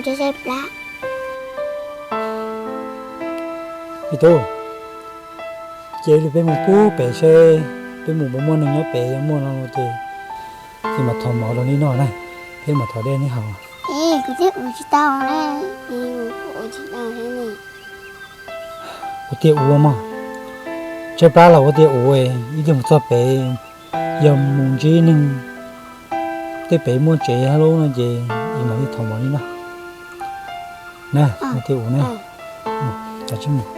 Tshaib tshaib plab. Me tub, ces li peb mus pub pem seb peb mus puas muaj neeg nyob pem, yog muaj no ces, ces mam thov mov rau nej noj na, thiab mam thov dej nej haus. Es kuv thiaj ua tsis tau na, kuv ua tsis tau thiab ne. Ua tiag ua mog, tshaib plab los ua tiag ua, ib pliag mus txog pem, yog mus ntsib neeg tej pem muaj tsev hab lub no ces mam li thov mov nej noj na. Ua tiag ua na. Mus, mus.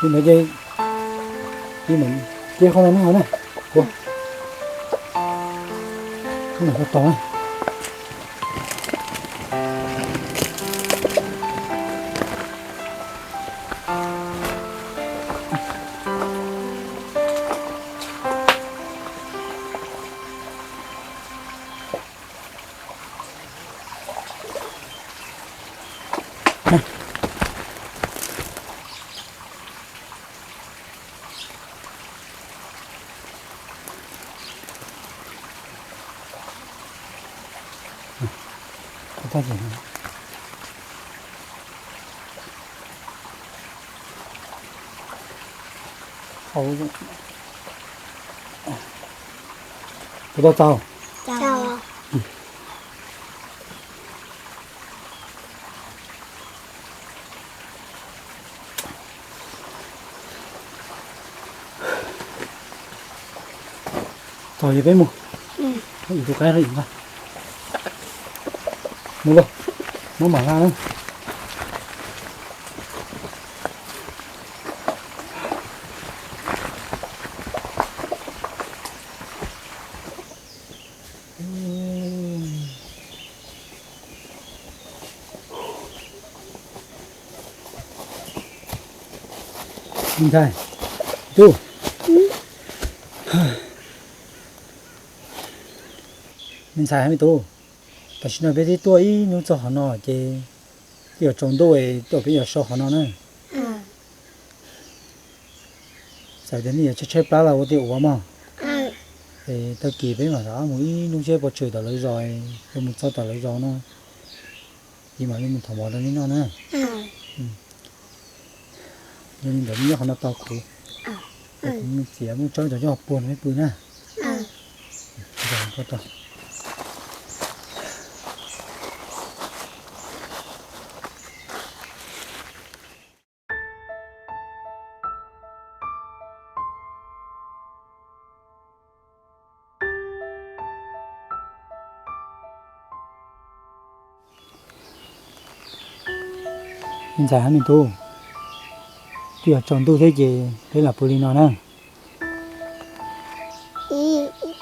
Li ntawd ces, li ntawd ces qhov no na, ua, ua tos na. Kuv tau txaus. Txaus ces peb mus. Ib tug qaib los ib tug nqaj. Mus lauj, muab mam hla na. Me ntxhais, tub. Me ntxhais, me tub, tam sim no peb twb tuaj ib hnub txog qhov no ces twb yuav tsaus ntuj, tuaj peb yuav so qhov no na. Txawm tias nej yuav tshaib tshaib plab los ua tiag ua mog. Es tag kis peb mam rov mus ib hnub seb puas tshwm tom lawv zos, yuav mus txog tom lawv zos no, ces mam li mus thov mov rau nej noj na. Yog li ntawd nej nyob qhov no tos kuv, kuv mus txiav muab tsob cov coj puag no peb pw na. Me ntxhais hab me tub, twb yuav tsaus ntuj thiab ces peb lam pw li no na.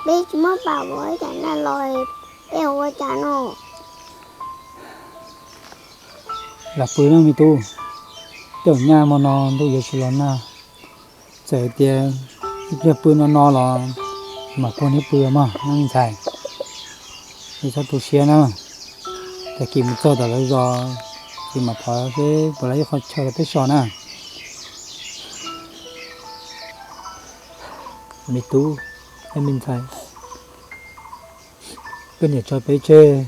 Peb tsis muaj pam ua cas na los, peb ua cas no? Lam pw na me tub, tej zaum nyaj hmo no ntuj yuav tsis los nag. Txawm tias ib pliag pw no no los mam kuag niab pw mog me ntxhais. Es txhob tu siab na, tag kis mus txog tom lawv zos ces mam thov seb puas tau ib qho chaw rau peb so na. Me tub, me ntxhais, koj niam tso peb tseg,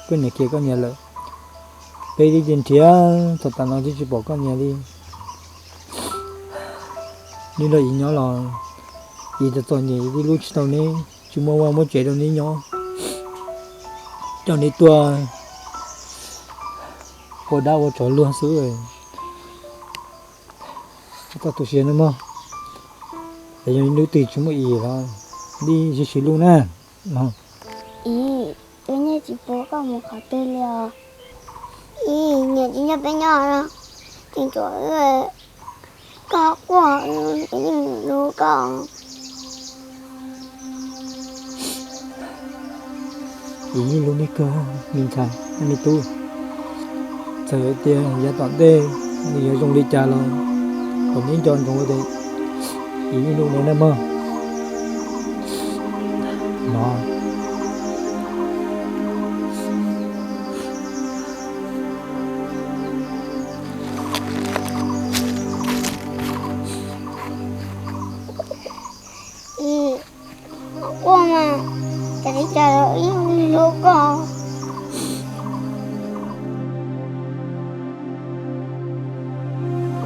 koj niam kiag koj niam lawm, peb twb cia nrhiav txog tav no twb tsis pom koj niam li. Neb nrog iv nyob los Yus txom txom nyem tib lub tsis tau neb, tsis muaj vaj muaj tsev rau neb nyob, coj neb tuaj ua dab ua tsov luag xwb. Txhob tu siab nawb mog, yog hnub twg tsis muaj yus los nej sib sib hlub na. Yus, wb yeej tsis pub koj mus qhov twg li os. Yus, nyias tsis nyob peb nyob no, tseem tshuav wb, koj quaj, yus yeej hlub koj. Yus yeej hlub neb kawg me ntxhais, me tub. Txawm tias yav tom ntej nws yuav zoo li cas los kom neb nco ntsoov tias yus yeej hlub neb nawb mog. No. Yus, quaj mas, cas li cas los yeej hlub koj.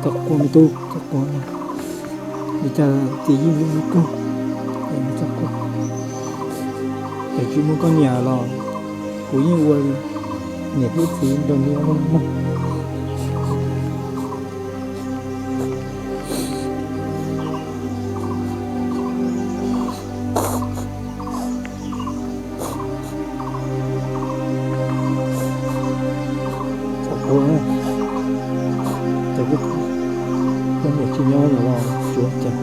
Txhob quaj me tub, txhob quaj, li cas ces yeej hlub koj, txhob quaj. Txawm tsis muaj koj niam los kuv yeej ua niam thiab txiv nrog neb mog. Txhob quaj, ces koj niam tsis nyob lawm los tsuav cas.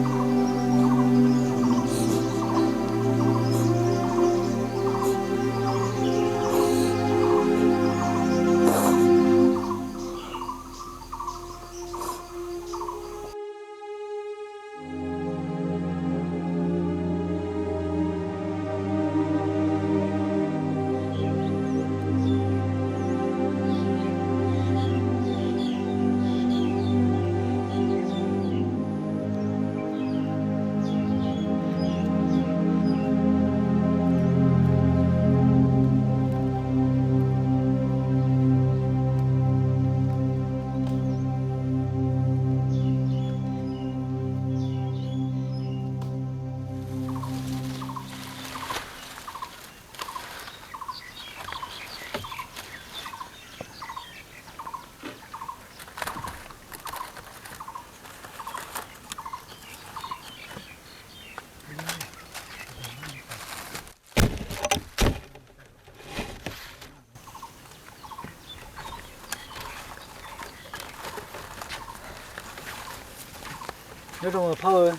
Nyob zoo phauj.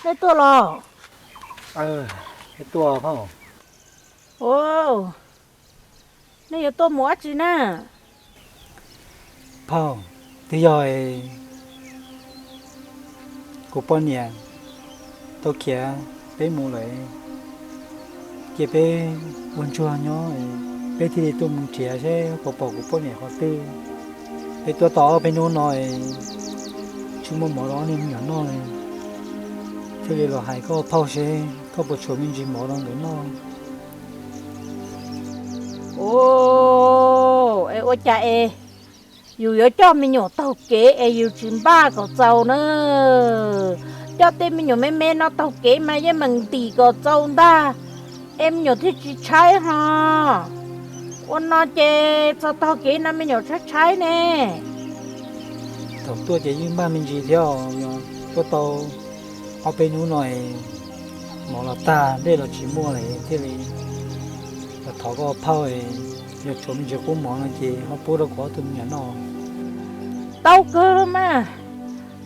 Nej tuaj los? Tuaj phauj. Nej yuav tuaj mus dab tsi na? Phauj, twb yog kuv poj niam tau khiav peb mus lawm, cia peb ua ntsuag nyob, peb thiaj li tuaj mus nrhiav seb puas pom kuv poj niam qhov twg. Peb tuaj tau ob peb hnub no tsis muaj mov rau ob niag me nyuam noj li, thiaj li los hais koj phauj seb koj puas tshuav me ntsis mov rau nkawd noj. Ua, es ua cas es yus yuav coj me nyuam taug kev es yus tsis npaj kom txaus na? Coj tej me nyuam me me no taug kev mas yeej meem ntim kom txaus ntag, es me nyuam thiaj tsis tshaib ho. Ua no ces txog taug kev no me nyuam tshaib tshaib ne. Thaum tuaj ces yeej npaj me ntsis thiab, tuaj tau ob peb hnub no mov los tag, dej los tsis muaj li, thiaj li los thov koj phauj, yog tshuav me ntsis qub mov no ces ho pub rau kuv ob tug me nyuam noj. Tau kawg mas,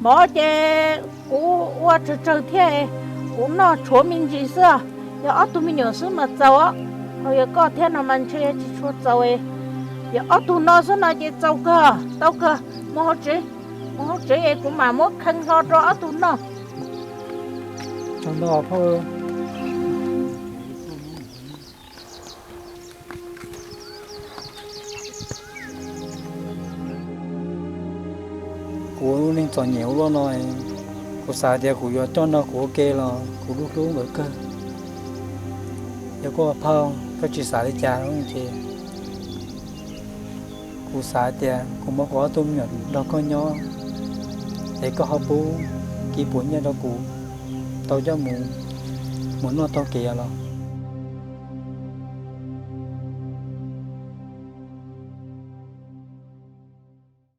mov ces kuv ua tsawg tsawg thiab, kuv noj tshuav me ntsis xwb, yog ob tug me nyuam xwb mas txaus, ho yog koj thiab no mas ntshe tsis tshua txaus. Yog ob tug no xwb no ces txaus kawg, tau kawg, mus hauv tsev, mus hauv tsev es kuv mam muab kheej hlo rau ob tug noj. Tsaug ntau phauj. Kuv neeg txom nyem ua luaj no, kuv xav tias kuv yuav coj nrog kuv ua ke los kuv hlub hlub nkawd kawg. Yog koj phauj, koj tsis xav li cas ces kuv xav tias kuv muab kuv ob tug me nyuam nrog koj nyob, es koj ho pub kiv puas nyiaj rau kuv, tau coj mus muag noj taug kev los?